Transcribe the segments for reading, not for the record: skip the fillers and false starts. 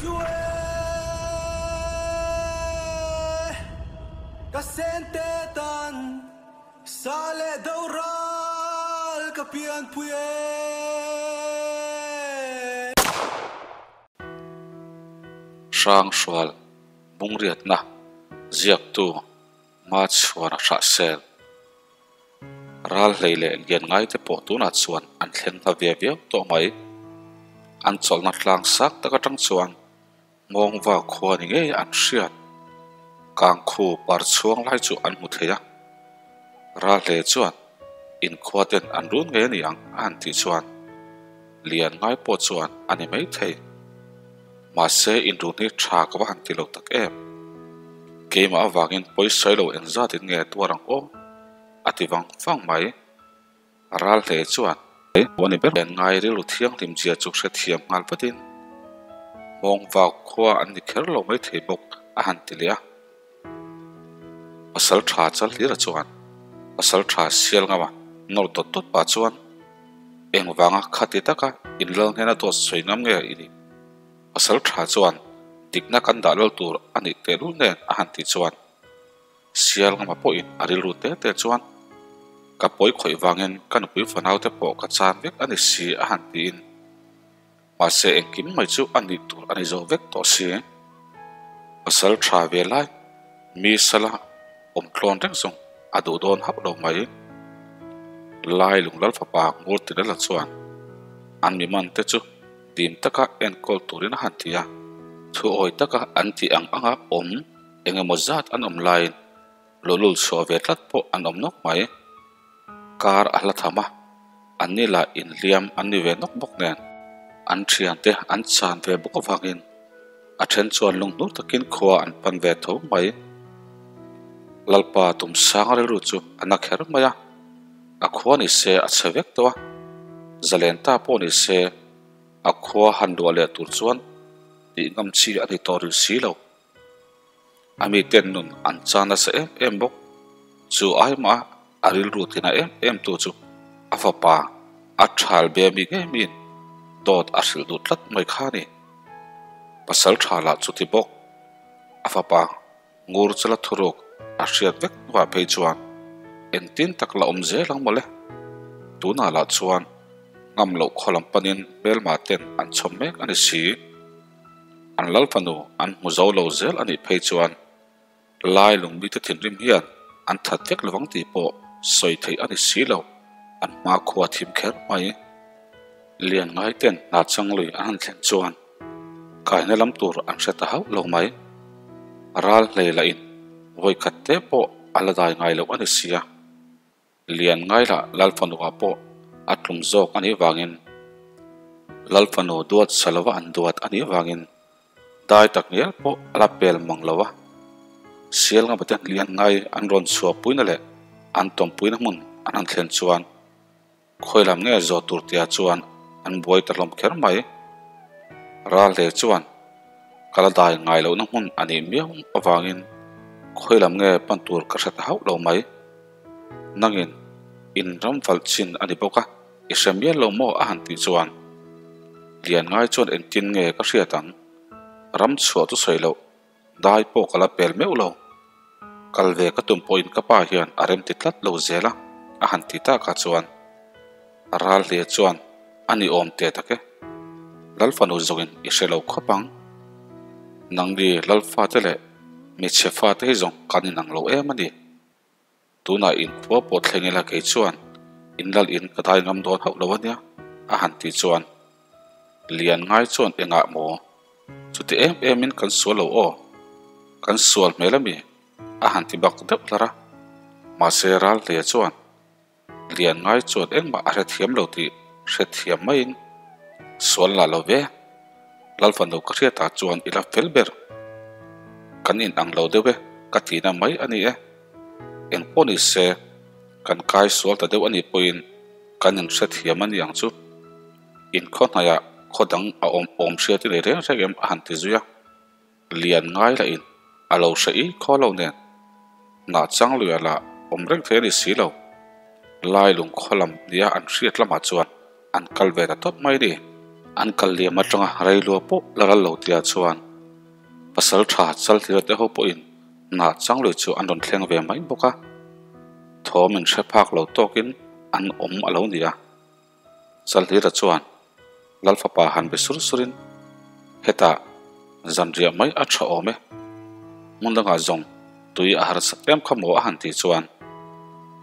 chu e ka sente tan sa leh do ral ka pianpui e. Hrang hrual bungriatna ziaktu Machhuana Hrahsel Ral hlei leh lian ngaite pawh tunah chuan an thleng hla ve viau tawh mai. An chawlhna tlang sak tak atang chuan Ngawngva khua ni ngei an hriat. Kangkhu par chhuang lai chu an hmu thei a. Ral hle chuan inkhua ten an run ngei a ni ang a han tih chuan lian ngai pawh chuan a ni mai thei. Mahse inrun hi tha ka va han ti lo tak em. Keimah avangin pawisa lo engzatin nge tuar ang aw a ti vang vang mai. Ral hle chuan a ni ber. Lian ngai rilru thianghlim zia chu hrethiam nghal vatin mawng vak khua an ni kher lo mai thei bawk a han ti leh a. Pasal tha chal hlira chuan pasal tha sial ngama nawr dawt dawt pah chuan engvanga khati taka inlal hnena dawt sawi ngam nge i nih? Pasal tha chuan dikna kan dah lal tur a nih tehlul nen a han tih chuan sial ngama pawhin a rilru te te chuan ka pawi khawih vangin ka nupui fanau te pawh ka chan vek a ni si a han tiin mahse engkim mai chu a nih tur a ni zo vek tawh si. Pasal tha ve lai mi sala awm tlawn reng zawng a duh dawn hauh lo mai. Lai lunglal fapa ngur ti lala chuan an mi man te chu dim taka enkawl turin a han ti a. Thu awi taka an tih ang anga awm engemaw zat an awm laiin luhlul chhuah ve tlat pawh an awm nawk mai. Kar a hla tham a, an ni lah inhliam an ni ve nawk bawk nen an thiante an chan ve bawk avangin a then chuan lunghnur takin khua an pan ve tho mai. Lalpa tum sang rilru chu a na kher mai a, a khua ni se a chhe vek tawh a, zalen ta pawh ni se a khua han luah leh tur chuan tih ngam chi a ni tawh rih si lo. A miten nun an chan nasa em em bawk. Chu ai mah a rilru tina em em tu chu a fapa a thal be mi ngei miin dawt a hrilh duh tlat mai kha a ni. Pasal tha lah chuti bawk a fapa ngur chala thuruk a hriat vek hnuah phei chuan engtin tak la awm zel ang mawle. Tunah lah chuan ngam loh khaw lam panin hmelma ten an chhawm mek a ni si. An lal fanu an hmu zo lo zel a nih phei chuan lai lungmite thinrim hian an that vek lovang tih pawh sawi theih a ni si lo. An hma khua thim kher mai. Lian ngai ten hna chang lui an han thlen chuan kaina lam tur an hre ta hauh lo mai. Ral hlei lah in vawi khat te pawh a la dai ngai loh a ni sia. Lian ngai lah Lal fanu ah pawh a tlum zawk a nih vangin Lal fanu duat sa lova an duat a nih vangin dai tak ngial pawh a la pel mang lo a. Sial ngama te lian ngai an rawn chhuahpuina leh an tawmpuina hmun an han thlen chuan khawi lam nge zawh tur tia chuan an buai ta hlawm kher mai. Ral hle chuan ka la dai ngai lohna hmun a nih miau avangin khawi lam nge pan tur ka hre ta hauh lo mai. Nangin in ram valh chin a ni bawk a, i hre mial lo maw a han tih chuan lian ngai chuan engtin nge ka hriat ang? Ram chhuah chu sawi loh, dai pawh ka la pel meuh lo. Kal ve ka tum pawhin ka pa hian a rem ti tlat lo zel a, a han ti takah chuan ral hle chuan a ni awm teh tak e. Lal fanu zawngin i hre lo khawp ang. Nangni lal fate leh hmeichhe fate hi zawng kan inang lo em a ni. Tunah inkhua pawh thleng ila kei chuan inlal in ka dai ngam dawn hauh lo a nia a han tih chuan lian ngai chuan engah maw chuti em em in kan sual lo aw kan sual hmel ami a han ti bak deuh hlar a mahse ral hle chuan lian ngai chuan engmah a hrethiam lo tih hrethiam maiin sual lah lo ve Lal fanu ka hriatah chuan i la fel ber kan in ang lo deuh e ka tihna mai a ni e. Eng pawh ni se kan kai sual ta deuh a nih pawhin kan inhrethiam a ni ang chu. Inkhaw hnaiah khaw dang a awm awm hriat i nei reng reng em a han ti zui a. Lian ngai lahin a lo hre i khaw lo nen hnah chang luia lah awm reng thei a ni si lo. Lai lung khaw lam nia an hriat lamah chuan an kal ve ta tawp mai a ni. An kal liam atanga reilua pawh la ral lo tia chuan pasaltha Chalhlira te ho pawhin hnah chang lui chu an rawn thleng ve mai bawk a. Thawm in hre phak lo tawkin an awm a lo ni a. Chalhlira chuan Lalfapa han be sur surin, Hetah zanriah mai a tha awm e. Hmun dangah zawng tui a harsat em kha maw a han tih chuan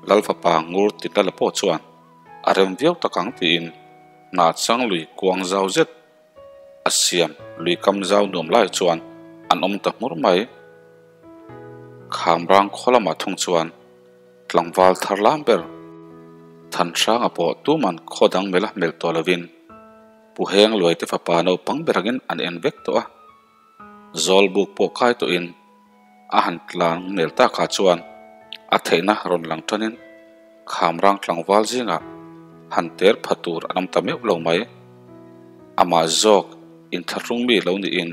Lalfapa ngur ti lala pawh chuan a rem viau tak ang tiin hnah chang lui kuang zau zet a siam lui kam zau nuam lai chuan an awm ta hmur mai. Khamrang khaw lamah thung chuan tlangval thar lam ber Thanhranga pawh tuman khaw dang mela hmel tawh lovin Pu Heng Luaite fapa naupang ber angin an en vek tawh a. Zawlbuk pawh kai tawhin a han tlan nel takah chuan a theihna rawn lang tanin Khamrang tlangval zingah han ter pha tur an awm ta meuh lo mai. Amah zawk inthlahrung mi lo niin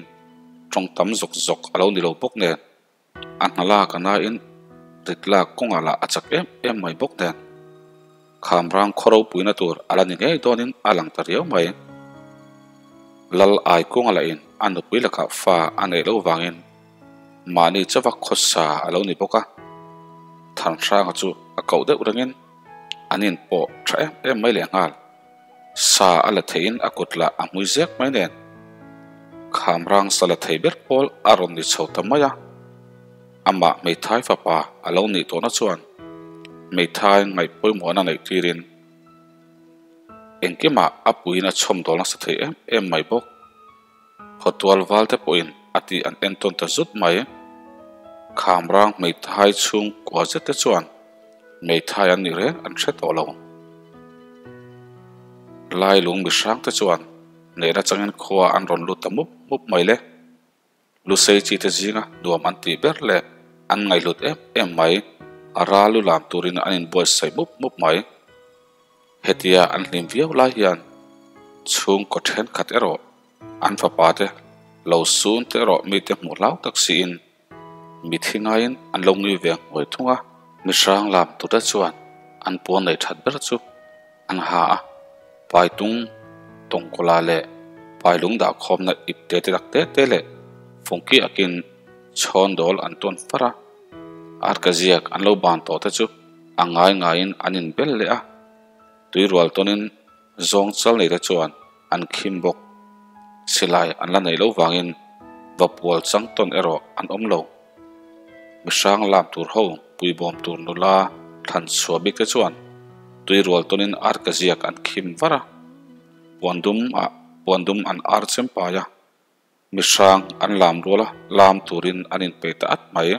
tawng tam zawk zawk a lo ni lo bawk nen a hna lak a nain rit lak kawngah lah a chak em em mai bawk nen Khamrang khaw ropuina tur a la ni ngei dawnin a lang ta riau mai. Lal ai kawnga lahin a nupui lakah fa a neih loh vangin mahni chauva khawsa a lo ni bawk a, Thanhranga chu a koh deuh rengin an inpawh tha em em mai lehnghal. Sa a la theihin a kut lah a hmui zek mai nen Khamrang sa la thei ber pawl a rawn ni chho ta mai a, amah hmeithai fapa a lo nih tawhna chuan hmeithai ngaih pawimawhna neih tirin engkimah a puiin a chhawmdawl nasa thei em em mai bawk. Khawtual valte pawhin a tih an entawn ta zut mai. Khamrang hmeithai chhung kua zet te chuan hmeithai an nih reng an hre tawh lo. Lailung mihrang te chuan nehna changin khua an rawn lut ta mup mup mai le. Lusei chi te zinga nuam an tih ber leh an ngaihhlut em em mai. A ral lu lam turin an inbuatsaih mup mup mai. Hetia an hlim viau lai hian chhungkaw thenkhat erawh an fapa te lo sun te erawh mite hmuh hlau tak siin mithi ngaiin an lo ngui ve nghuai thung a. Mihrang lam tute chuan an puan nei that ber chu an ha a, paitung tawngkawla leh pailung dahkhawmna ip te te tak te te leh fungki akin chhawn dawl an tawn far a, arkaziak an lo ban tawh te chu a ngai ngaiin an inbel leh a, tuirual tawnin zawng chal neite chuan an khim bawk. Silai an la neih loh vangin vapual chang tawn erawh an awm lo. Mihrang lam tur ho puibawm tur nula thlan chhuah bik te chuan tuirual tawnin arka ziak an khim var a, puandum ah puandum an ar chem pai a. Mihrang an lam rual a, lam turin an inpeih ta at mai.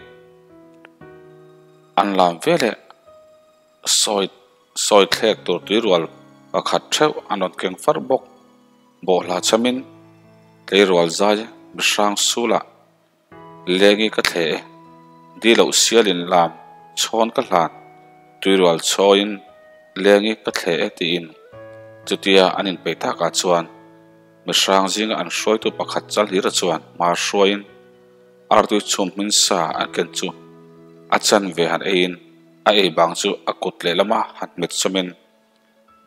An lam veleh sawi sawi thlek tur tuirual pakhat theuh an rawn keng far bawk. Bawhhla chamin tleirual zai mihrang sulah lengi ka thle e, di loh sialin lam chhawn ka hlan, tuirual chawiin lengi ka thle e tiin chutia an inpeih takah chuan Mihrang zinga an hruaitu pakhat Chalhira chuan hma hruaiin artui chhum hmin sa an ken chu a chanve han eiin a ei bang chu a kut lehlama han hmet chawmin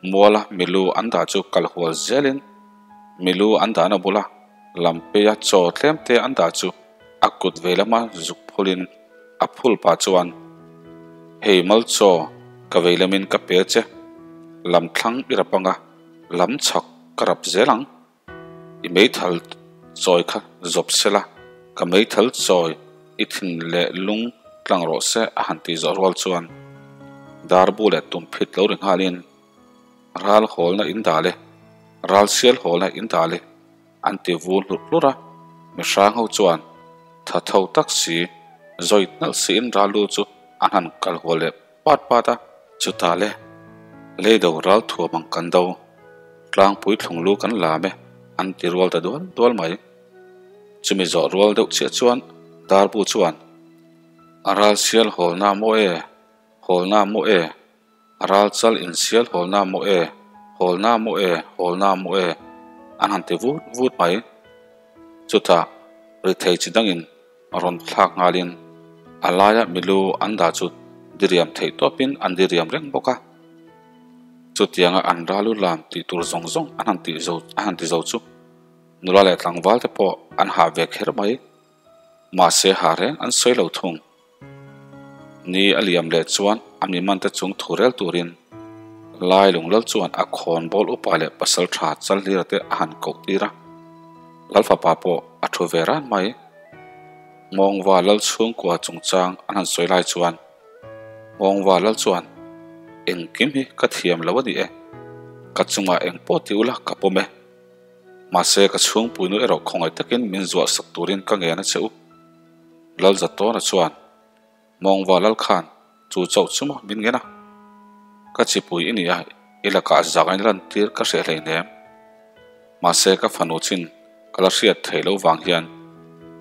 muala milu an dah chu kal hual zelin milu an dahna bula lampeia chaw tlem te an dah chu a kut veilama zuk phulin a phul pah chuan hei mal chaw ka veilamin ka pe che lam thlang i rap anga lam chhak ka rap zel ang. I meithal chawi kha zawp se la, ka meithal chawi i thin leh lung tlang rawh se a han tih zawh rual chuan darbu leh tumphit lo ri nghalin ral hawlna in dah le, ral sial hawlna in dah le an ti vul hlurh hlurh a, mihrang ho chuan tha tho tak si zawi hnalh siin ral lu chu an han kal hual leh Pat pat a, chutah le, leido ral thuam ang kan do, tlangpui thlung lu kan lam e, an ti rual ta dual dual mai. Chumi zawh rual deuh chiah chuan Darbu chuan, A ral sial hawl na maw e, hawl na maw e, a ral chal in sial hawl na maw e, hawl na maw e, hawl na maw e, an han ti vut vut mai. Chutah rithei chi dangin a rawn thlak nghalin a laia milu an dah chu diriam theih tawpin an diriam reng bawk a. Chutianga an ralu lam tih tur zawng zawng an han tih zo an han ti zo chu nula leh tlangval te pawh an hah ve kher mai. Mahse ha reng an sawi lo thung. Ni a liam leh chuan a mi man te chung thu rel turin Lai Lunglal chuan a khawnbawl upa leh pasal tha Chalhlira te a han koh tir a. Lalfapa pawh a thu ve ran mai. Mawngva lal chhungkua chungchang an han sawi lai chuan Mawngva lal chuan, Engkim hi ka thiam lo a ni e. Ka chungah eng pawh ti ula ka pawm e. Mahse ka chhungpuinu erawh khawngaih takin min zuah sak turin ka ngen a che u. Lalzatawna chuan, Mawngva lal khan chu chauh chu maw min ngen a? Ka chipui i ni a, i lakah zak in lantir ka hreh hleinem. Mahse ka fanu chin ka la hriat theih loh vang hian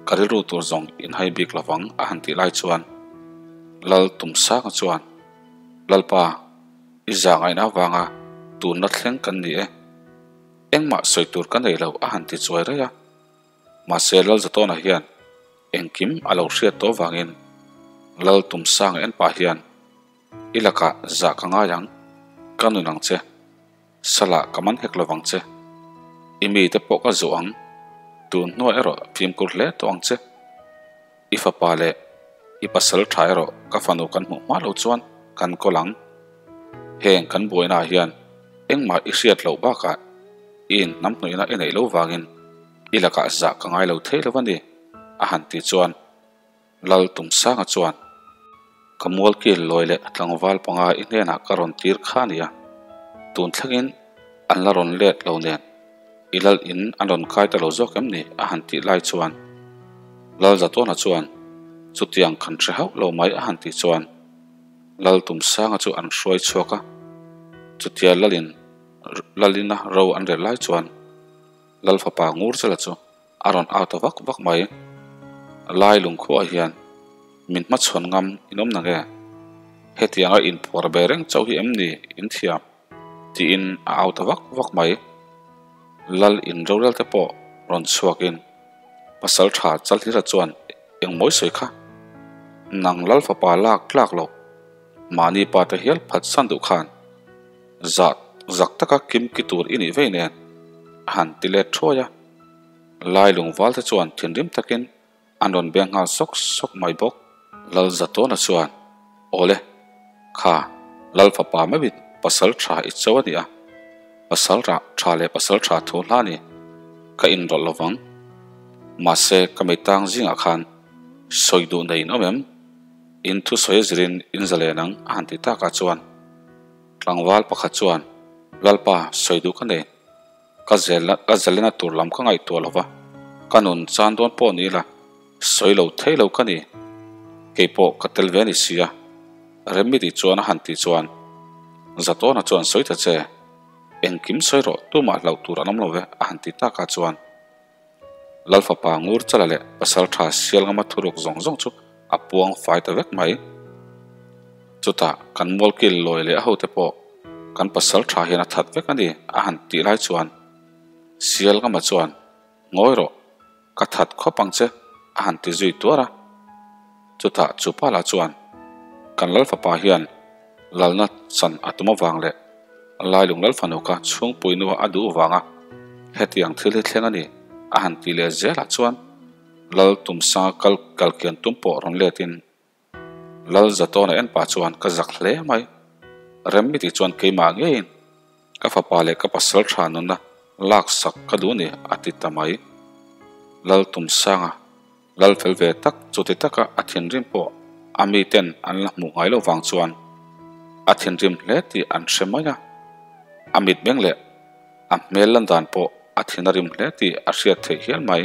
ka rilru tur zawng in hai bik lovang a han tih lai chuan Lal Tumsanga chuan, Lalpa, i zahngaihna avanga tunna thleng kan ni e. Engmah sawi tur ka nei lo a han ti chuai raih a. Mahse Lalzatawna hian engkim a lo hriat tawh vangin Lal Tumsanga en pah hian, I lakah zah ka ngai ang, ka nun ang che. Salah ka man hek lovang che. I mite pawh ka zuh ang. Tun hnuah erawh fimkhur hle tawh ang che. I fapa leh i pasal tha erawh ka fanu kan hmuh hma lo chuan kan kawl ang. Heng kan buainaah hian engmah i hriat loh bakah i inhnamhnawihna i neih loh vangin i lakah zah ka ngai lo thei lo a ni, a han tih chuan Lal Tumsanga chuan, Ka mualkil lawi leh tlangval panga i hnenah ka rawn tir kha a nia. Tun thlengin an la rawn let lo nen, i lal in an rawn kai ta lo zawk em ni? a han tih lai chuan Lal Zatawna chuan, Chutiang kan hre hauh lo mai a han tih chuan Lal Tumsanga chu an hruai chhuak a. Chutia lalin lalina ro an rel lai chuan Lal fapa Ngurchela chu a rawn au ta vak vak mai. Lai lungkhuah hian min hmachhawn ngam in awm nang e? Hetianga inphuar ve reng chauh hi em ni in thiam? tiin a au ta vak vak mai. Lal in rorel te pawh rawn chhuakin pasal tha Chalhlira chuan engmawi sawi kha nang lal fapa lak tlak loh mahni pa te hial phatsan duh khan zah zak taka kim ki tur i nih vei nen a han ti let thuai a. Lai lungval te chuan thinrim takin an rawn beng nghal sawk sawk mai bawk. Lal Zatawna chuan, Awle, kha Lal fapa meuhin pasal tha i cho a ni a, pasal rah tha leh pasal tha thu hla ni, ka inrawlh lo vang. Mahse ka meitang zingah khan sawi duh nei in awm em? In thusawi a zirin in zalen ang a han ti takah chuan tlangval pakhat chuan, Lalpa, sawi duh ka nei. Ka zel ka zalena tur lam ka ngaihtuah lo va, ka nun chan dawn pawh ni ila sawi lo thei lo ka ni. Kei pawh ka tel ve a ni sia, Remi tih chuan a han tih chuan Zatawna chuan sawi ta che, engkim sawi rawh tumah hlauh tur an awm lo ve a han ti takah chuan Lalfapa Ngurchala leh Pasaltha Sialngama thuruk zawng zawng chu a puang fai ta vek mai. Chutah kan mualkil lawi leh a hote pawh kan pasal tha hian a that vek a ni a han tih lai chuan Sialngama chuan Ngawi rawh, ka that khawp ang che a han ti zui tuar a. Chutah chupa lah chuan kan Lalfapa hian lalna chan a tum avang leh Lailung Lalfanu kha chhungpui nua a duh vanga hetiang thil hi thleng a ni a han ti leh zelah chuan Lal Tumsanga kal kalkian tum pawh rawn letin Lal Zatawna en pah chuan ka zak hle mai. Remmi tih chuan keimah ngeiin ka fapa leh ka pasal tha nunna laksak ka duh ni a ti ta mai. Lal Tumsanga lal fel ve tak chuti taka a thinrim pawh a miten an la hmuh ngai loh vang chuan a thinrim hle tih an hre mai a. A mitmeng leh a hmel lan dan pawh a thin a rim hle tih a hriat theih hial mai.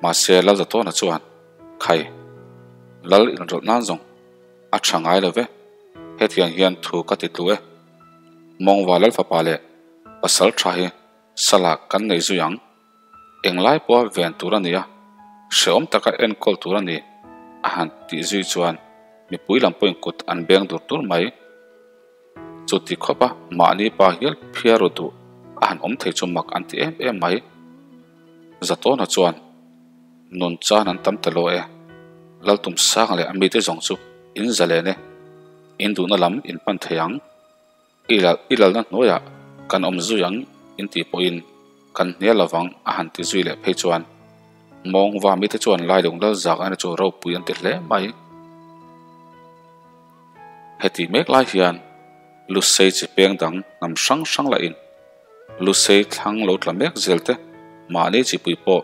Mahse Lal Zatawna chuan Khai, Lal inrawlh nan zawng a tha ngai lo ve, hetiang hian thu ka ti tlu e. Mawngva Lal fapa leh pasal tha hi salah kan nei zui ang. Englai pawha ven tur a ni a, hrehawm taka enkawl tur a ni a han tih zui chuan mipui lam pawhin kut an beng dur dur mai. Chuti khawpa mahni pa hial phiar ru duh a han awm thei chu mak an ti em em mai. Zatawna chuan nun chan an tam ta lo e, Laltum sang leh a mite zawng chu in zalen e, in duhna lam in pan thei ang. I lal i lalna hnuaiah kan awm zui ang in tih pawhin kan hnial lovang a han ti zui leh phei chuan Mawngva mite chuan Lailung lal zak aina chu ropui an ti hle mai. Heti mek lai hian Lusei chi peng dang hnam hrang hrang lahin Lusei thlang lo tla mek zel te mahni chipui pawh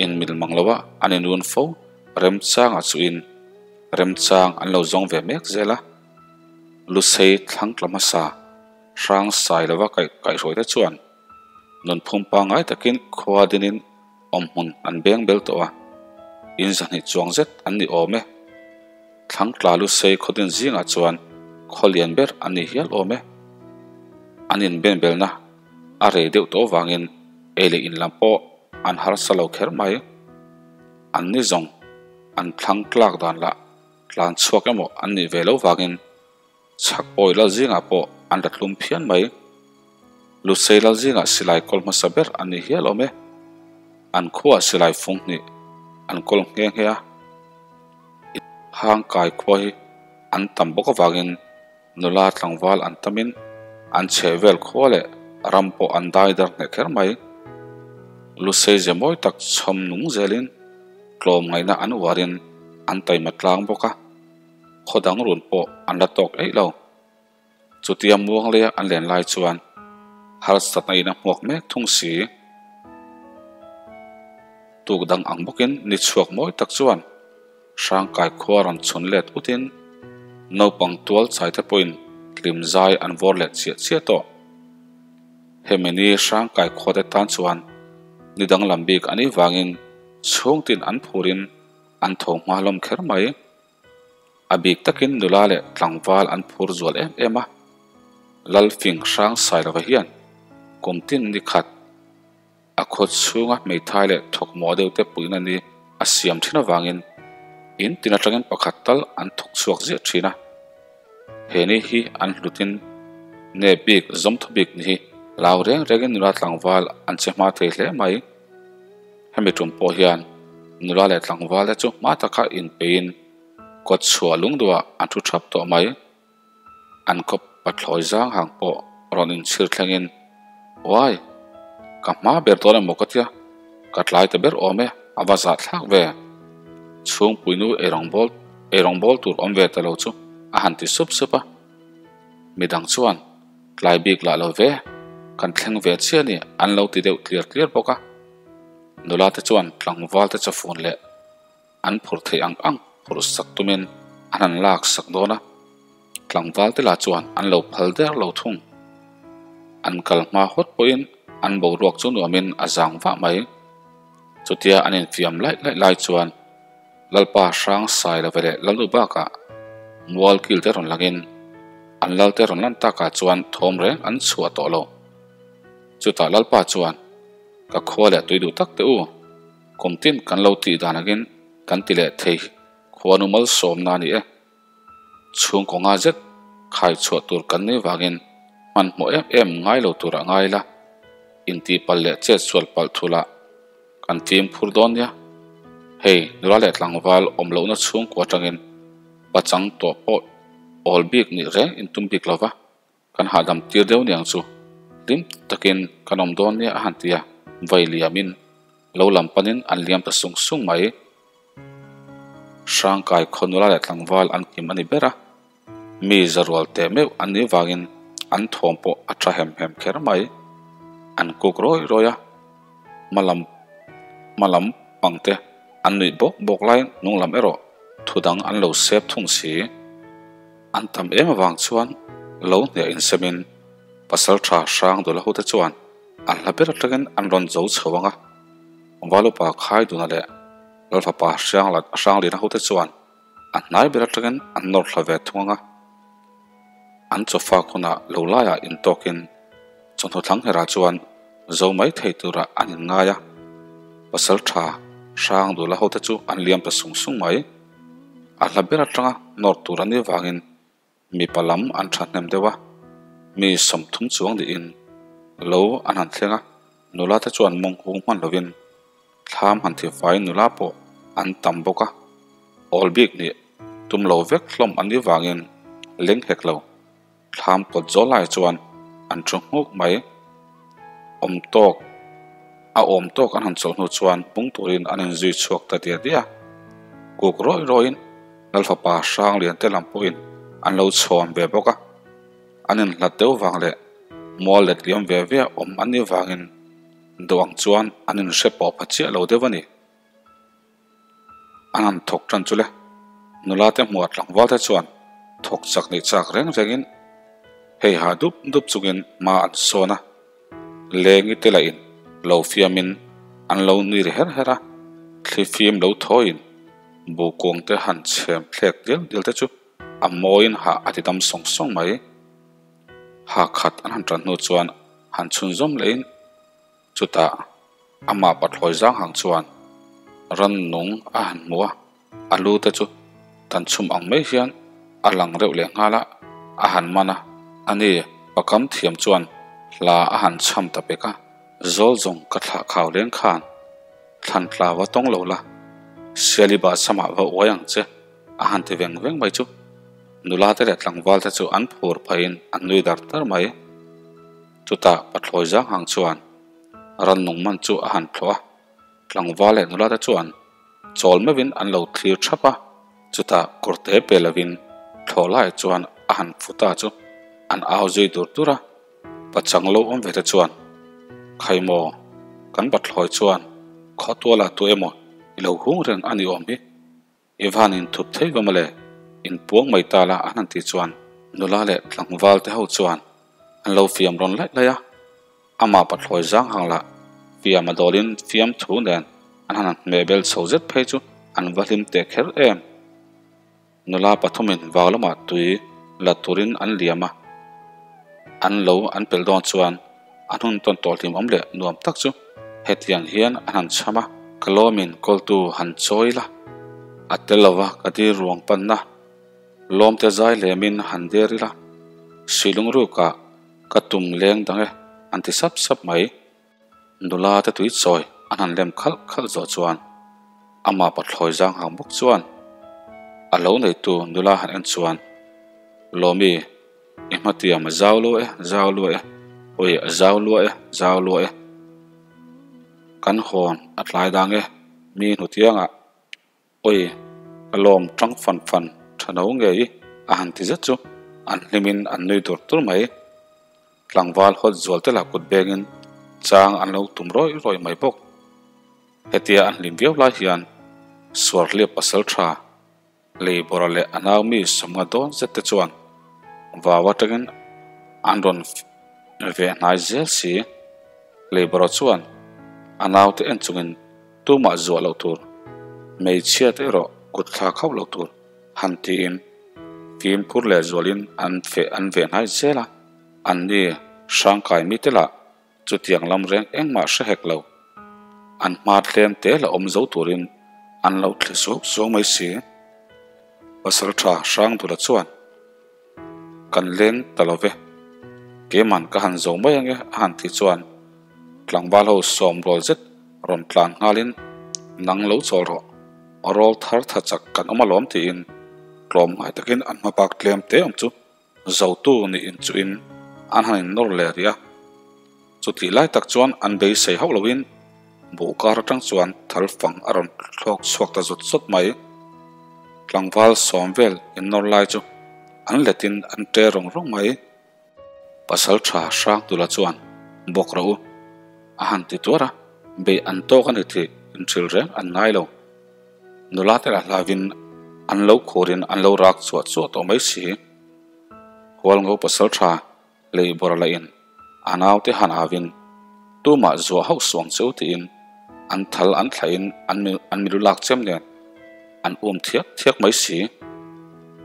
inmil mang loa an inrun fo remchangah chuin remchang an lo zawng ve mek zel a. Lusei thlang tla hmasa hrang sai lova kaih kaihhruai te chuan nunphum pangngai takin khua dinin awmhmun an beng bel tawh a, in zahnih chuang zet an ni awm e. Thlang tla Lusei khawdin zingah chuan khaw lian ber an ni hial awm e. An inbenbelna a rei deuh tawh vangin ei leh in lam pawh an harsa lo kher mai. An ni zawng an thlang tlak dan lah tlan chhuak emaw an nih ve lo vangin chhak pawi lal zingah pawh an la tlum phian mai. Lusei lal zingah silai kawl hmasa ber an ni hial awm e. An khuaah silai fung hnih an kawl nghe nghe a. Hangkai khua hi an tam bawk avangin nula tlangval an tamin an chheh vel khua leh ram pawh an dai dar hneh kher mai. Lusei ze mawi tak chhawm nung zelin tlawm ngaihna an uarin an taima tlang bawk a, khaw dang run pawh an la tawk eih lo. Chutia muang leia an len lai chuan harsatna in a hmuak mek thung si. Tuk dang ang bawkin ni chhuak mawi tak chuan Hrangkai khua rawn chhun let utin naupang tual chai te pawhin hlim zai an vawr leh chiah chiah tawh. Hemi ni Hrangkai khua te tan chuan ni danglam bik a nih vangin chhungtin an phurin an tho hma hlawm kher mai. A bik takin nula leh tlangval an phur zual em em a, Lalfing hrang sai lova hian kum tin ni khat a khaw chhunga hmeithai leh thawkmawh deuh te puihna ni a siam thin avangin in tin atangin pakhat tal an thawk chhuak ziah thin a. He ni hi an hlutin nge bik zawmthu bik ni hi lau reng rengin nula tlangval an che hma thei hle mai. Hemi tum pawh hian nula leh tlangval te chu hma taka inpeiin kawt chhuah lungduah an thu thap tawh mai. An kawp pathlawi zang hang pawh rawn inchhir thlengin, Uai! Ka hma ber dawn emaw ka tia, ka tlai ta ber awm e, a va zahthlak ve. Chhungpuinu eirawngbawl eirawngbawl tur awm ve ta lo chu a han ti sup sup a. Midang chuan tlai bik lah lo ve, kan thleng ve chiah ni an lo ti deuh tliar tliar bawk a. Nula te chuan tlangval te chawfun leh an phur theih ang ang phur sak tumin an han lak sak dawn a, tlangval te lah chuan an lo phal der lo thung. An kal hma hawt pawhin an boruak chu nuamin a zang vah mai. Chutia an infiam laih laih lai chuan Lalpa hrang sai lo ve leh Lalnu bakah mual kil te rawn langin an lal te rawn lan takah chuan thawm reng an chhuah tawh lo. Chutah Lalpa chuan ka khua leh tui duh tak te u, kum tin kan lo tih dan angin kan ti leh thei khuanu malsawmna a ni e. Chhungkaw nga zet khai chhuah tur kan nei vangin hmanhmawh em em ngai lo turah ngai la, intihpalh leh chet sual palh thulah Kan fim phur dawn nia. Hei, nula leh tlangval awm lohna chhungkua atangin pachang tawh pawh awl bik nih reng in tum bik lova, kan hahdam tir deuh niang chu. Hlim takin kan awm dawn nia a han ti a, vai liamin lo lam panin an liam ta sung sung mai. Hrangkai khaw nula leh tlangval an kim a ni ber a, Mi zarual teh meuh an nih vangin an thawm pawh a tha hem hem kher mai. An kuk rawi rawi a, hma lam hma lam pang te an nuih bawk bawk laiin hnung lam erawh thu dang an lo sep thung si. An tam em avang chuan lo hniah insemin pasal tha hrang dawla ho te chuan a hla ber atangin an rawn zo chho ang a, Valupa Khaiduna leh Lalfapa Hranglina ho te chuan A hnai ber atangin an nawr thla ve thung ang a, an chawfak hunah lo laiah intawkin chawhnu thlang herah chuan zo mai thei turah an inngai a, pasal tha hrang dula hote chu an liam ta sung sung mai. A hla ber atanga nawr tur a nih vangin Mipa lam an thahnem deuh a, mi 30 chuang niin lo an han thleng a, nula te chuan mawng hung hman lovin thlam han thi fai nula pawh an tam bawk a, awl bik nih tum lo vek hlawm an nih vangin leng hek lo. Thlam kawt zawl lai chuan an thu nghuk mai. Awm tawk a awm tawk an han chawlh hnu chuan pung turin an inzui chhuak ta diah diah a. Kuk rawih rawhin Lalfapa Hranglian te lam pawhin an lo chhawn ve bawk a. An inhlat deuh vang leh mual let liam ve ve a awm an nih vangin duh ang chuan an inhre pawh pha chiah lo deuh a ni. An han thawk tan chu le. Nula te hmuah tlangval te chuan thawk chak nih chak reng rengin hei ha dup dup chungin hma an sawn a. Lengi te lahin lo fiamin an lo nui ri her her a, thli fim lo thawiin buhkuang te han chhem thlek dial dial te chu a mawiin hah a ti dam sawng sawng mai. Ha khat an han tan hnu chuan han chhunzawm lehin Chutah amah pathlawi zang hang chuan rannung a han hmu a, a lu te chu tan chhum ang mai hian a lang reuh leh nghal a, a han man a, ani pakam thiam chuan hla a han chham ta pek a, zawl zawng ka thlah khau leng khan thlan tla va tawng lo la, Siali bah samah va uai ang che a han ti veng veng mai chu nula te leh tlangval te chu an phur phahin an nui dar dar mai. Chutah pathlawi zang hang chuan rannung man chu a han thlawh a, tlangval leh nula te chuan chawl meuhin an lo thlir thap a, chutah kawrte pe lovin thlawh laiah chuan a han fu ta chu an au zui dur dur a, pachang lo awm ve te chuan Khaimaw kan pathlawi chuan khawtualah tu emaw i lo hung reng a ni awm hi. I van in thup thei va mawle, in puang mai ta la an han tih chuan nula leh tlangval te ho chuan an lo fiam rawn laih laih a, amah pathlawi zang hang lah fiam a dawlin fiam thu nen an han hmeh bel chho zet phei chu an va hlim teh kher em. Nula pathumin vau lamah tui la turin an liam a, an lo an pelh dawn chuan an hun tawn tawh hlimawm leh nuam tak chu hetiang hian an han chham a. Ka lawmin kawltu han chawi la, a tel lova ka dir ruang panna lawmte zai lemin han der ila, silung rukah ka tum leng dang e an ti sap sap mai. Nula te tui chawi an han lem khalh khalh zawh chuan amah pathlawi zang hang bawk chuan a lo neitu nula han en chuan Lawmi, I hmatiam a zau lua e, zau lua e, ui a zau lua e, zau lua e. Kan hawn a tlai dang e, mi hnutiangah ui a lawm tang fan fan tha no ngei a han ti zet chu an hlimin an nui dur dur mai. Tlangval hawt zual te lah kut bengin chang an lo tum rawih rawih mai bawk. Hetia an hlim viau lai hian Suarhliap pasal tha Lei bawrh leh a nau mi sawmnga dawn zet te chuan vau atangin an rawn ve hnai zel si. Lei bawrh chuan a naute en chungin tumah zuah loh tur, hmeichhia te erawh kut thlak hauh loh tur han tiin fimkhur leh zualin an feh an ve hnai zel a, anni hrangkai mite lah Chutiang lam reng engmah hre hek lo. An hma tlem te la awm zo turin an lo thli suau suau mai si. Pasal tha Hrangdula chuan, Kan leng ta lo ve. Keiman ka han zo mai ange a han tih chuan tlangval ho sawm rual zet rawn tlan nghalin, Nang lo chawl rawh. Rawl thar tha chak kan awm alawm tiin tlawm ngai takin an hma bak tlem te awm chu Zotu nih inchuhin an han innawr leh rih a, chutih lai tak chuan an beisei hauh loin buh kar atang chuan thal fang a rawn thlawk chhuak ta zawt zawt mai. Tlangval sawm vel innawr lai chu an letin an ṭe rawng rawng mai. Pasal ṭha Hrangtula chuan bawk rawh u a han ti tuar a, beih an tawk a ni tih inhrilh reng an ngai lo. Nula te lah hlauvin an lo khurin an lo rak chuah chuah tawh mai si. Hualngo pasal tha lei bawrh lahin a naute han avin tumah zuah hauh suang cheu tiin an thal an thlahin an an milu lak chem nen an um thiak thiak mai si.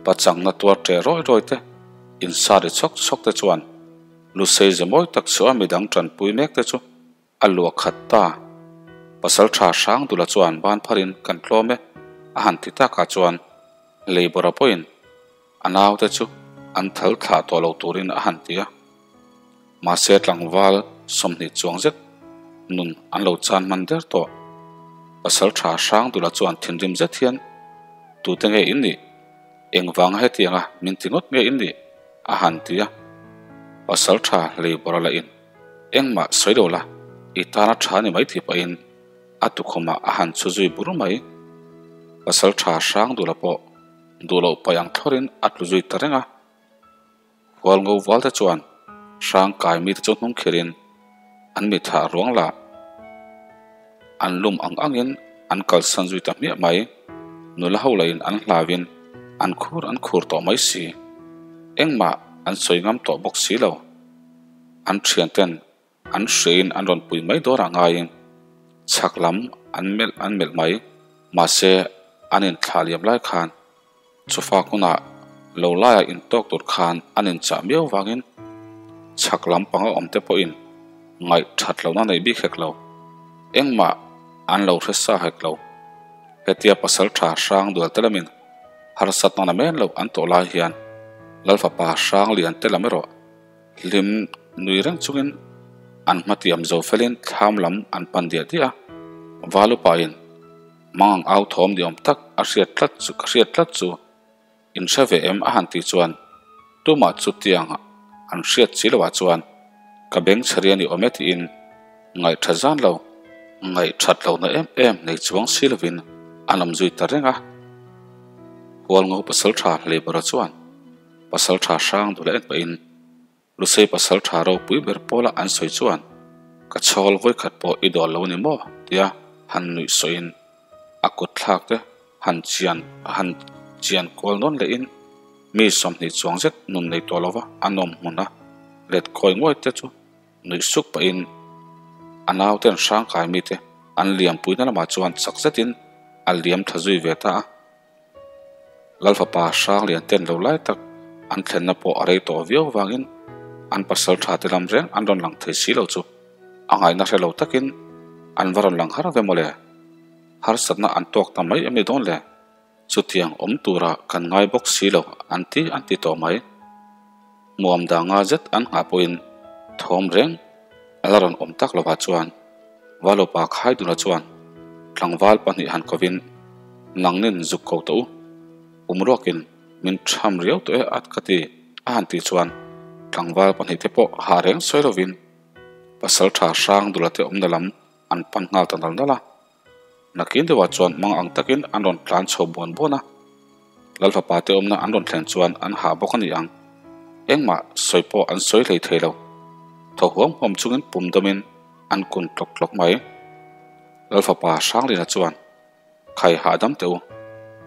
Pachangna tuar ṭe rawi rawi te, insa ri chhawk chhawk te chuan lusei ze mawi tak chhuah a midang ṭanpui mek te chu A luah khat ta. Pasal tha Hrangdula chuan ban pharin kan tlawm e a han ti takah chuan Leibawra pawhin a naute chu an thal thlah tawh lo turin a han ti a. Mahse tlangval 20 chuang zet nun an lo chan hman der tawh. Pasal tha Hrangdula chuan thinrim zet hian tute nge in nih? Engvanga hetianga min ti ngawt nge in nih? A han ti a. Pasalṭha Leibawra lahin engmah sawi lo la, i tana ṭha ni mai tih pahin a tukhumah a han chhu zui bur mai. Pasalṭha Hrangdula pawh duh loh paih ang thlawrin a tlu zui ta reng a. Hualngo valte chuan hrangkai mite chu hnung khirin an mi thlah ruang lah an lum ang angin an kalsan zui ta hmiah mai. Nula ho lahin an hlauin an khur an khur tawh mai si. Engmah an sawi ngam tawh bawk si lo. An thianten An hrein an rawn pui mai dawrah ngaiin chhak lam an melh an melh mai. Mahse, an inthlah liam lai khan chawfak hunah lo laiah intawk tur khan an inchah miau vangin chhak lam panga awm te pawhin ngaih that lohna nei bik hek lo. Engmah an lo hre sa hek lo. Hetia pasal tha hrang dual te lamin harsatna na men loh an tawh lai hian Lalfapa hrang lian te lam erawh Hlim nui reng chungin an hmatiam zo felin thlam lam an pan diah diah a, Valupain mang ang au thawm ni awm tak a hriat tlat chu ka hriat tlat chu in hre ve em a han tih chuan tumah chu tiang an hriat si loah chuan ka beng chhe ni awm e tiin ngaihtha zan lo ngaihthat lohna em em nei chuang si lovin an awm zui ta reng a. Hualngo pasaltha Hleibara chuan Pasal tha hrang duh leh en pahin Lusei pasal tha ropui ber pawla an sawi chuan ka chhawl vawikhat pawh i dawl lo ni maw tia han nuih sawiin a kut thlak te han chian han chian kual nawn lehin mi 20 chuang zet nun nei tawh lova a nawm hmun a let khawi nguai te chu nuih suk pahin a nauten hrang kai mite an liampuina lamah chuan chak zetin a liam tha zui ve ta a. Lalfapa Hranglian ten lo lai tak an thlenna pawh a rei tawh viau vangin an pasal tha te lam reng an rawn lang thei si lo chu a ngaihna hre lo takin an va rawn lang har ve mawle. Harsatna an tawk ta mai em ni dawn le? Chutiang awm tura kan ngai bawk si lo an ti an ti tawh mai. Muam danga zet an nghah pawhin thawm reng a la rawn awm tak lovah chuan Valupa Khaidula chuan tlangval pahnih han kovin nangnin zuk ko tawh u, pumruakin min tham riau tawh e at ka ti a han tih chuan tlangval pahnih te pawh ha reng sawi lovin pasaltha Hrangdula te awmna lam an pan nghal ta nal nal a. Nakin deuhah chuan mang ang takin an rawn tlan chho buan buan a, Lalfapa te awmna an rawn thlen chuan an hah bawk a ni ang. Engmah sawi pawh an sawi hlei thei lo. Thaw huam huam chungin pum dawmin an kun tlawk tlawk mai. Lalfapa Hranglina chuan, Khai hahdam teh u,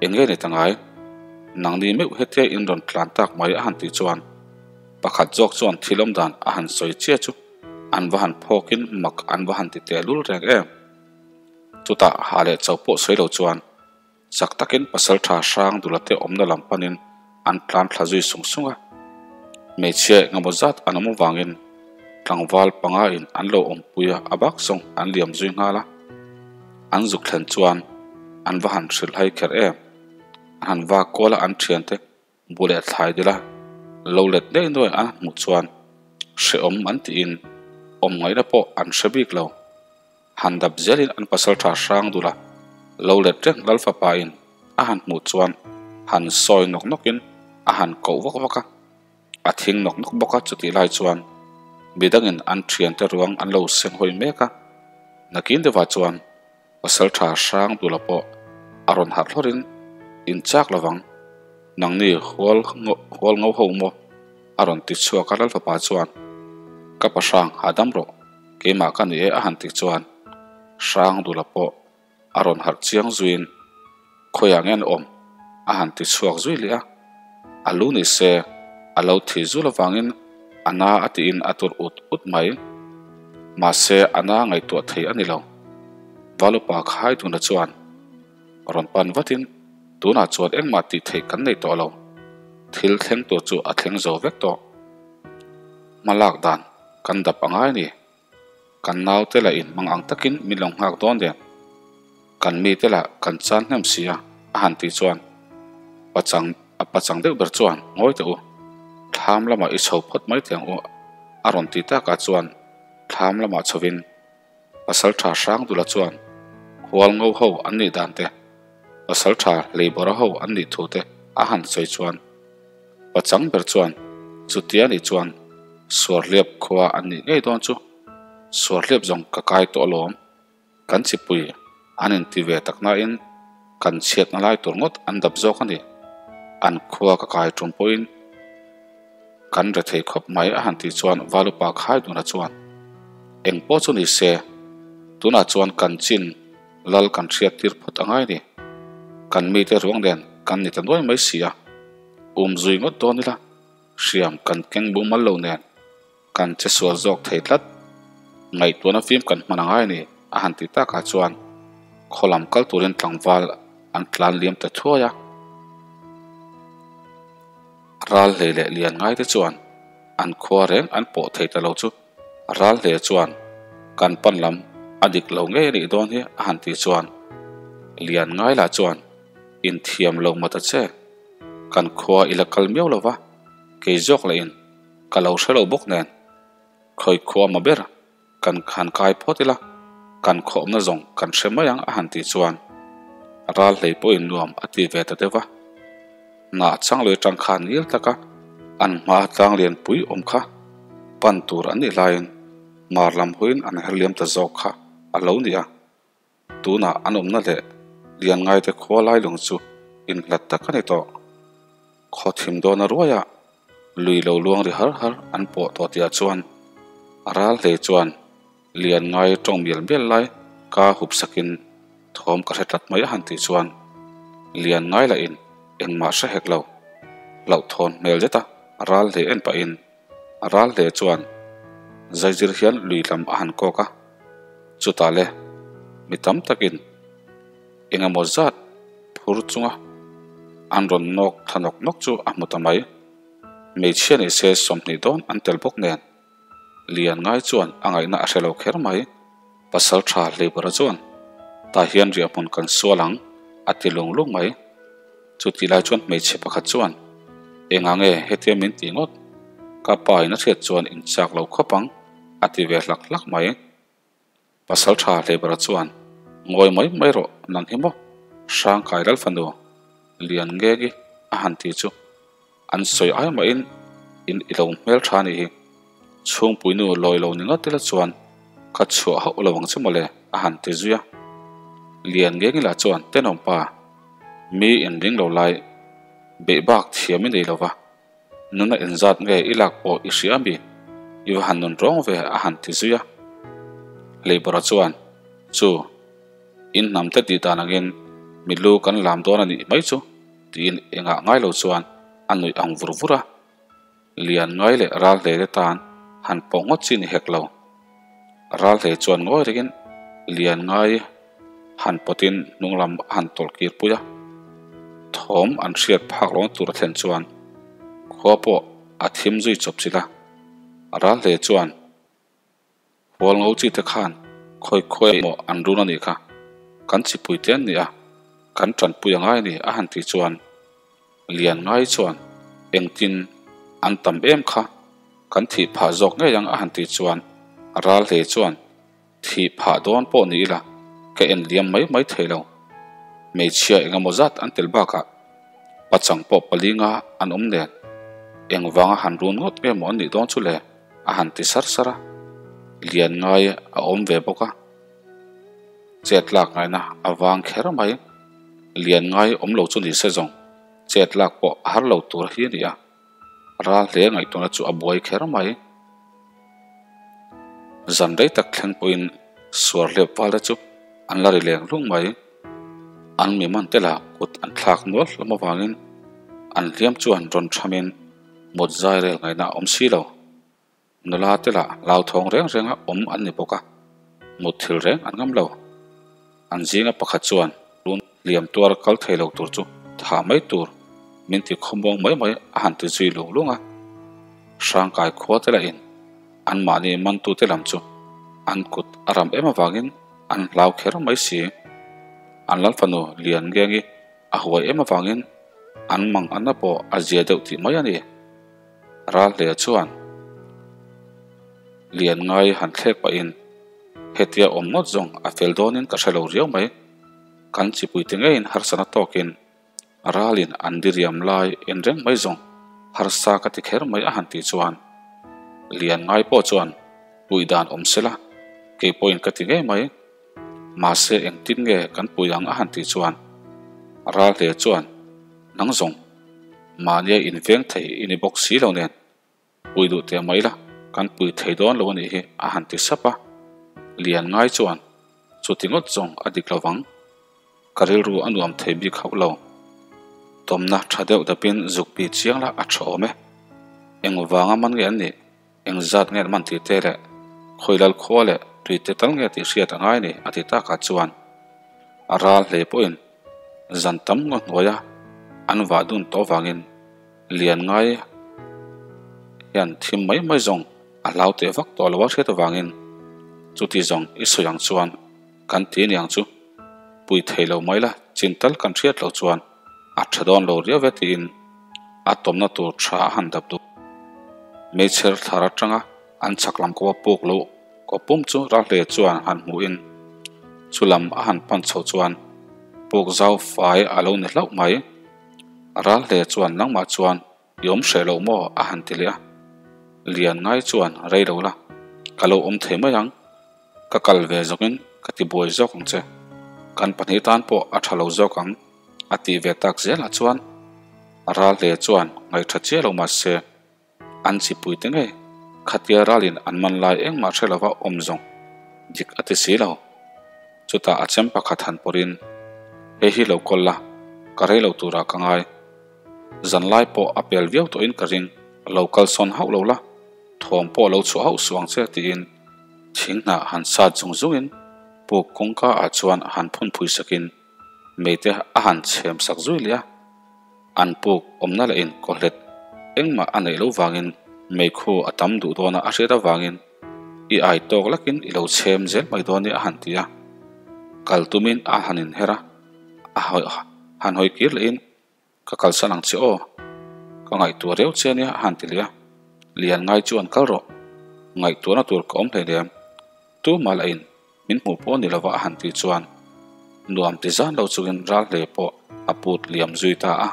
eng nge ni ta ngai? Nangni meuh hetia in rawn tlan tak mai a han tih chuan pakhat zawk chuan thil awm dan a han sawi chiah chu an va han phawkin mak an va han ti tehlul reng em. Chutah ha leh cho pawh sawi lo chuan chak takin pasaltha hrang dula te awmna lam panin an tlan thla zui sung sung a. Hmeichhia engemaw zat an awm avangin tlangval panga in an lo awmpui a, a bak zawng an liam zui nghal a. An zuk thlen chuan an va han hrilh hai kher em. An han vak kual a an thiante Bu leh thlai dila lo let daih nuai a hmuh chuan hrehawm an tiin awm ngaihna pawh an hre bik lo. Han dap zelin an pasaltha hrang dula lo let reng Lal fapain a han hmuh chuan han sawi nawk nawkin a han koh vak vak a, a thing nawk nawk bawk a chutih lai chuan midangin an thiante ruang an lo seng hawi mek a, nakin deuhah chuan Pasaltha hrang dula pawh a rawn harh hlawrin in chak lovang, nangni hual hual ngo ho maw? a rawn ti chhuak a Lalfapa chuan ka pa hrang hahdam rawh, keimah ka ni e a han ti chuan hrang dula pawh a rawn harh chiang zuiin khawiah nge an awm a han ti chhuak zui leh a, a lu ni se a lo thi zul avangin a na a tiin a tur ut ut mai. Mahse a na ngaihtuah thei a ni lo. Valupa khai tuna chuan rawn pan vatin tunah chuan engmah tih theih kan nei tawh lo. Thil thleng tur chu a thleng zo vek tawh. Hma lak dan kan dap a ngai a ni. Kan naute lah in mang ang takin min lo nghak dawn nen kan mite lah kan chan hnem si a a han tih chuan pachang a pachang deuh ber chuan ngawi teh u thlam lamah i chho phawt mai teh ang u a rawn ti takah chuan thlam lamah chhovin Pasaltha Hrangdula chuan Hualngo ho an nih dan te, Pasaltha Leibawra ho an nih thu te a han sawi chuan pachang ber chuan. Chutia nih chuan Suarhliap khua an nih ngei dawn chu. Suarhliap zawng ka kai tawh alawm. Kan chipui an inti ve tak nain kan chhiatna lai tur ngawt an dap zawk a ni. An khua ka kai tum pawhin kan re thei khawp mai a han tih chuan Valupa Khaiduna chuan eng pawh chu ni se tunah chuan kan chin lal kan hriat tir phawt a ngai ni. Kan mite ruang nen kan ni ta nuai mai si a, um zui ngawt dawn ila hriam kan keng mumal lo nen kan che sual zawk thei tlat. Ngaihtuahna fim kan hman a ngai a ni a han ti takah chuan khaw lam kal turin tlangval an tlan liam ta thuai a. Ral hlei leh lian ngaite chuan an khua reng an pawh thei ta lo chu ral hle chuan kan pan lam a dik lo ngei a nih dawn hi a han tih chuan lian ngai lah chuan inthiam lo mah ta che kan khua i la kal miau lo va kei zawk lah in ka lo hre lo bawk nen khawi khua ma ber kan han kai phawt ila kan khawmna zawng kan hre mai ang a han tih chuan ral hlei pawhin nuam a ti ve ta deuh va. Hnah chang lui atang khan ngil taka an hma tlang lian pui awm kha pan tur an nih laiin mar lam huiin an her liam ta zawk kha a lo ni a. Tunah an awmna leh lian ngaite khua lai lung chu inhlat tak a ni tawh. Khaw thim dawn a ruaiah lui lo luang ri har har an pawh tawh tihah chuan a ral hlei chuan lian ngai tawng mial mial lai ka hup sakin thawm ka hre tlat mai a han tih chuan lian ngai lahin engmah hre hek lo. Hlauhthawn hmel zeta ral hle en pahin a ral hle chuan zaizir hian lui lam a han kawk a, chutah le mi tam takin eng emaw zat phur chunga an rawn nawk thla nawk nawk chu a hmu ta mai. Hmeichhia ni se 20 dawn an tel bawk nen lian ngai chuan a ngaihna a hre lo kher mai. Pasal tha Hlebara chuan tah hian riahhmun kan sual ang a ti lung lung mai. Chutih lai chuan hmeichhe pakhat chuan Engah nge hetia min tih ngawt? Ka pa in a hriat chuan in chak lo khawp ang a ti ve hlak hlak mai. Pasal tha Hlebara chuan Ngawi mai mai rawh nang hi maw? Hrangkai Lalfanu lian ngegi a han ti chu an sawi ai mahin in i lo hmel tha ni hi. Chhungpuinu lawi lo ni ngawt ila chuan ka chhuah hauh lo ang che mawle a han ti zui a. Lian ngeng ila chuan tenawm pa mi inring lo lai beih bak thiam i nei lo va, nuna inzat nge i lak pawh i hria mi i va han nun rawng ve a han ti zui a. Leibawra chuan chu in hnam te tih dan angin mi lu kan lam dawn a nih mai chu tiin engah ngai lo chuan a nuih ang vur vur a. Lian ngai leh ral hle te tan han pawh ngawt chi ni hek lo. Ral hle chuan ngawi rengin lian ngai han pawtin hnung lam a han tawlh kir pui a. Thawm an hriat phak lawng tur a thlen chuan khua pawh a thim zui chawp chilh a. Ral hle chuan Hual ngo chi te khan khawi khawi emaw an run a nih kha, kan chipui te an ni a, kan tanpui a ngai a ni a han tih chuan Lian ngai chuan engtin an tam em kha kan thih phah zawk ngei ang a han tih chuan ral hle chuan thih phah dawn pawh ni ila ka en liam mai mai thei lo. Hmeichhia eng emaw zat an tel bakah pachang pawh pali nga an awm nen engvanga han run ngawt nge maw an nih dawn chu le? A han ti sar sar a, lian ngai a awm ve bawk a, chet lak ngaihna a vang kher mai. Lian ngai awm lo chu ni se zawng, chet lak pawh a har lo tur hi a ni a, ral hle ngaihtuahna chu a buai kher mai. Zan rei tak thleng pawhin suar hliap val te chu an la ri leng lung mai. An mi man te lah kut an thlak nual hlawm avangin an hliam chuan rawn thamin mut zai rel ngaihna a awm si lo. Nula te lah hlauthawng reng renga awm an ni bawk a, mut thil reng an ngam lo. An zinga pakhat chuan tun hliam tuar kal thei lo tur chu thah mai tur min ti khawmuang mai mai a han ti zui lung lung a. Hrangkai khua te lahin anmahni mantute lam chu an kut a ram em avangin an hlau kher mai si. An Lalfanu Lian Ngengi A huai em avangin an mang anna pawh a zia deuh tih mai a ni. Ral hle chuan lian ngai han thlek pahin hetia awm ngawt zawng a fel dawnin ka hre lo riau mai. Kan chipuite ngeiin harsana tawkin ralin an diriam lai en reng mai zawng Harsa ka ti kher mai a han tih chuan Lian ngai pawh chuan pui dan awm sela, kei pawhin ka ti ngei mai. Mahse engtin nge kan pui ang a han tih chuan Ral hle chuan nang zawng mahnia inveng thei i ni bawk si lo nen pui duh teh mai la, kan pui thei dawn lo a nih hi a han ti sap a. Lian ngai chuan chuti ngawt zawng a dik lo vang. Ka rilru a nuam thei bik hauh lo. Tawmna tha deuh dapin zuk pi chiang la a tha awm e. Eng vanga man nge an nih? Eng zat nge an man tih te leh khawi lal khua leh tui te tal nge tih hriat a ngai ni a ti takah chuan a ral hle pawhin zan tam ngaw hnuaia an vah dun tawh vangin Lian ngai hian thim mai mai zawng a hlau teh vak tawh lo a hriat avangin chuti zawng i sawi ang chuan kan ti aniang chu pui thei lo mai la chin tal kan hriat loh chuan a tha dawn lo riau ve tiin a tawmna tur tha a han dap duh. Meichher thlar atanga an chhak lam kawp a puk loh kawp pum chu Rahle chuan han hmuhin chu lam a han pan chho chuan puk zau fai a lo ni hlauh mai. Rahle chuan nangmah chuan i awm hreh loh maw a han ti leh a. Lian ngai chuan rei lo la, ka lo awm thei mai ang. Ka kal ve zawkin ka ti buai zawk ang che. Kan pahnih tan pawh a tha lo zawk ang a tih ve tak zelah chuan Ralhle chuan ngaihṭha chiah lo mah se an chipui te ngei khatia ralin an man lai engmah hre lova awm zawng dik a ti si lo. Chutah a chem pakhat han pawrin hei hi lo kawl la, ka rei lo turah ka ngai. Zanlai pawh a pel viau tawhin ka ring, lo kalsawn hauh lo la, thawm pawh lo chhuah hauh suh ang che tiin thing hnah han sat zung zungin puk kawngka ah chuan han phun phui sakin meite a han chhem sak zui leh a. An puk awmna leh in kawhlet engmah a neih loh vangin meikhu a tam duh dawn a a hriat avangin i ai tawk lakin i lo chhem zel mai dawn nia a han ti a. Kal tumin a han inher a, a han hawi kir lehin Ka kalsan ang che aw, ka ngaihtuah reuh che ania a han ti leh a, Lian ngai chu an kal rawh, ngaihtuahna tur ka awm hleinem, tumah lah in min hmuh pawh ni lova a han tih chuan nuam ti zan lo chungin ral hle pawh a put liam zui ta a.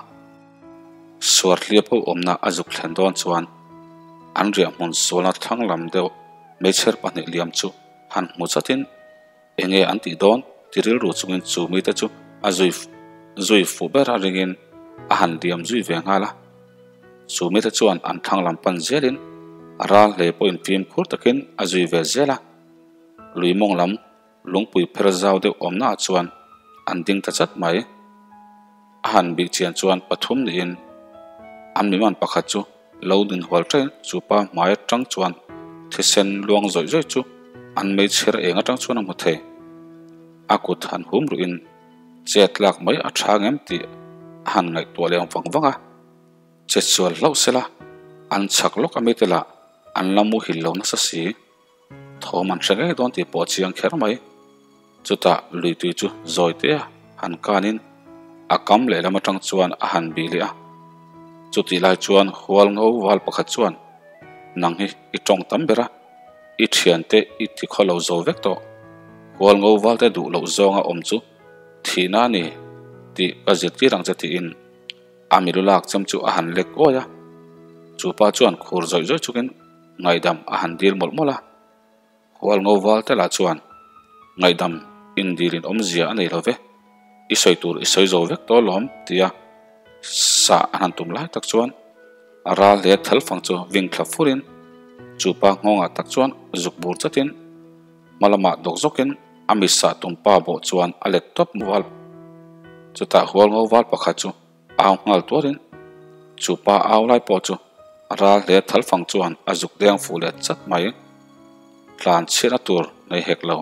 Suar hliap ho awmna a zuk thlen dawn chuan an riahhmun sualna thlang lam deuh meichher pahnih liam chu han hmu chatin Enge an tih dawn? ti rilru chungin chu mite chu a zui zui fuh ber a ringin a han liam zui ve nghal a. Chu mite chuan an thlang lam pan zelin a ral hle pawhin fimkhur takin a zui ve zel a. Lui mawng lam lungpui pher zau deuh awmnaah chuan an ding ta chat mai. A han bih chian chuan pathum niin an miman pakhat chu Lo din hual ṭain chu pa hmai aṭang chuan thisen luang zawih zawih chu an meichher eng aṭang chuan a hmu thei. A kut han hum ruhin chet lak mai a ṭha ngem tih a han ngaihtuah leng vang vang a. Che sual hlauh sela an chhak lawk a mite lah an la muhil lo nasa si. Thawm an hre ngei dawn tih pawh a chiang kher mai. Chutah lui tui chu zawi te a han kanin a kam lehlam atang chuan a han bih leh a. Chutih lai chuan hual ngo val pakhat chuan, Nang hi i tawng tam ber a, i thiante i ti khaw lo zo vek tawh. Hual ngo val te duh loh zawnga awm chu thihna a ni tih ka zirtir ang che tiin a milu lak chem chu a han lek awi a. Chu pa chuan khur zawih zawih chungin ngaihdam a han dil mawlh mawlh a. Hual ngo val te lah chuan ngaihdam indilin awmzia a nei lo ve, i sawi tur i sawi zo vek tawh alawm tia sah a han tum lai tak chuan a ral leh thal fang chu ving thla furin chu pa nghawngah tak chuan zuk bur chatin hma lamah dawk zawkin a mi sah tum pa bawh chuan a let tawp mual. Chutah hual ngo val pakhat chu Au nghal tuarin chu pa au lai pawh chu a ral hle thal fang chuan a zuk deng fuh leh chat mai. Tlan chhiatna tur nei hek lo.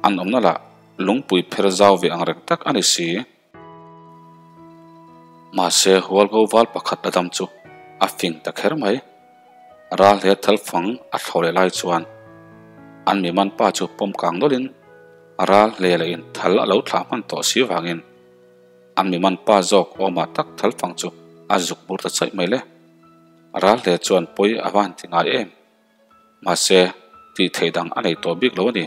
An awmna lah lungpui pher zau ve ang reng tak a ni si. Mahse hualgo val pakhat la dam chu a fing ta kher mai. Ral hle thal fang a thlawh leh lai chuan an mi man pa chu pawm kang nawlhin a ral hle leh in thal a lo thlah hman tawh si vangin An mi man pa zawk awmah tak thal fang chu a zuk bur ta chaih mai le. Ral hle chuan pawi a va han ti ngai em. Mahse, tih theih dang a nei tawh bik lo a ni.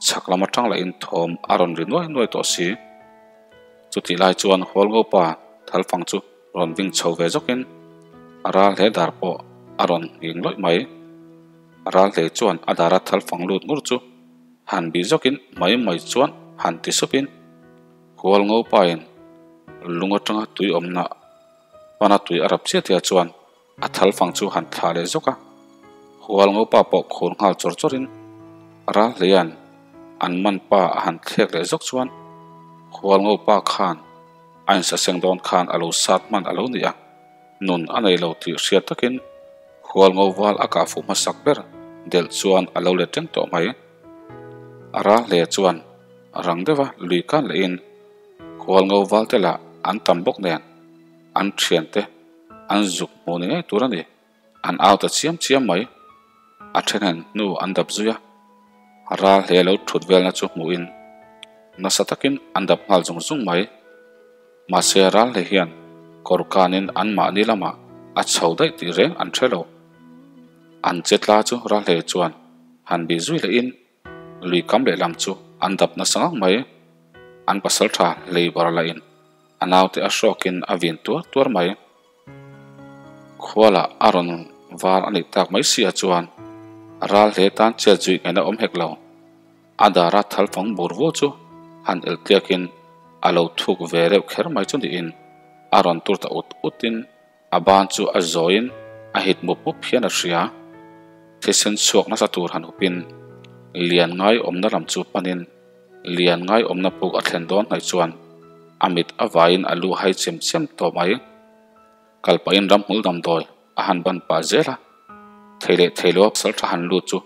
Chhak lam atang lahin thawm a rawn ri nuai nuai tawh si. Chutih lai chuan Hualngo pa thal fang chu rawn ving chho ve zawkin Ral hle dar pawh a rawn nghing lawih mai. Ral hle chuan a dara thal fang lut ngur chu han bih zawkin mai mai chuan han ti supin Hual ngopain lung atanga tui awmna pana tui a rap chiah tia chuan a thal fang chu han thlah leh zawk a. Hual ngopa pawh khur nghal chawr chawrin Ral hleian an man pa a han thlek leh zawk chuan Hual ngopa khan a insaseng dawn khan a lo sat hman a lo ni a. Nun a nei lo tih hriat takin hual ngo val a kah fuh hmasak ber delh chuan a lo let reng tawh mai. A ral hle chuan rang deuha lui kan lehin hual ngo val te lah an tam bawk nen an thiante an zuk hmuh ni ngei tur a ni. An au ta chiam chiam mai. A then hnu an dap zui a, ral hle lo thut velna chu hmuhin nasa takin an dap nghal zung zung mai. Mahse ral hle hian kawr kanin anmahni lamah a chho daih tih reng an hre lo. An che tla chu ral hle chuan han bih zui lehin lui kam lehlam chu an dap nasa ngang mai. An pasal tha hlei bar lahin a naute a hrawkin a vin tuar tuar mai. Khualah a rawn var a nih tak mai si a chuan ral hle tan chet zui ngaihna awm hek lo. A dara thal fang bur vu chu han el tliakin a lo thuk ve reuh kher mai chu niin a rawn tur ta ut utin a ban chu a zawiin a hit mup mup hian a hria. Thisen chhuak nasa tur han hupin lian ngai awmna lam chu panin lian ngai awmna puk a thlen dawn hnaih chuan a mit a vaiin a lu hai chem chem tawh mai. Kal pahin ramhmul damdawi a han ban pah zel a, thei leh thei lo a pasal tha han lut chu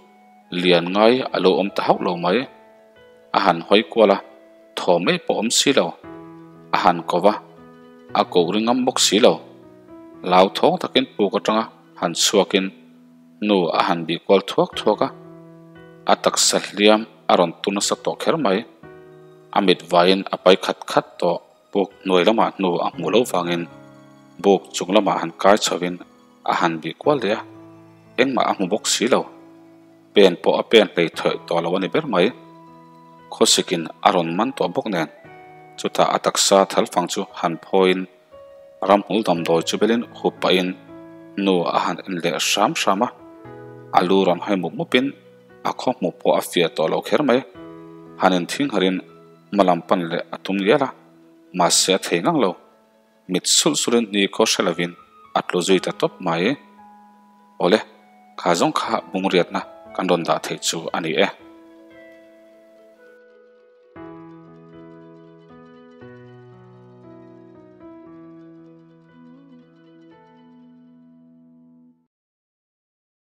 lian ngai a lo awm ta hauh lo mai. A han hawi kual a, thaw mai pawh awm si lo. A han ko va, a ko ri ngam bawk si lo. Lau thawng takin puk atanga han chhuakin nu a han bih kual thuak thuak a, a taksa hliam a rawn tu nasa tawh kher mai. A mit vaiin a pai khat khat tawh. Buk hnuai lamah hnu a hmuh loh vangin buk chung lamah han kai chhovin a han bih kual leh a, engmah a hmu bawk si lo. Pen pawh a pen hlei thawih tawh lo a ni ber mai. Khawsikin a rawn man tawh bawk nen chutah a taksa thalfang chu han phawiin ramhmul damdawi chu belin hup pahin nu a han en leh hram hram a, a lu rawn hawi mup mupin a khaw hmuh pawh a fiah tawh lo kher mai. Han inthingharin hma lam pan leh a tum ngial a, mahse a thei ngang lo. Mit sulh sulhin ni khaw hre lovin a tlu zui ta tawp mai. Awle, kha zawng kha bungriatna kan rawn dah theih chu a ni e.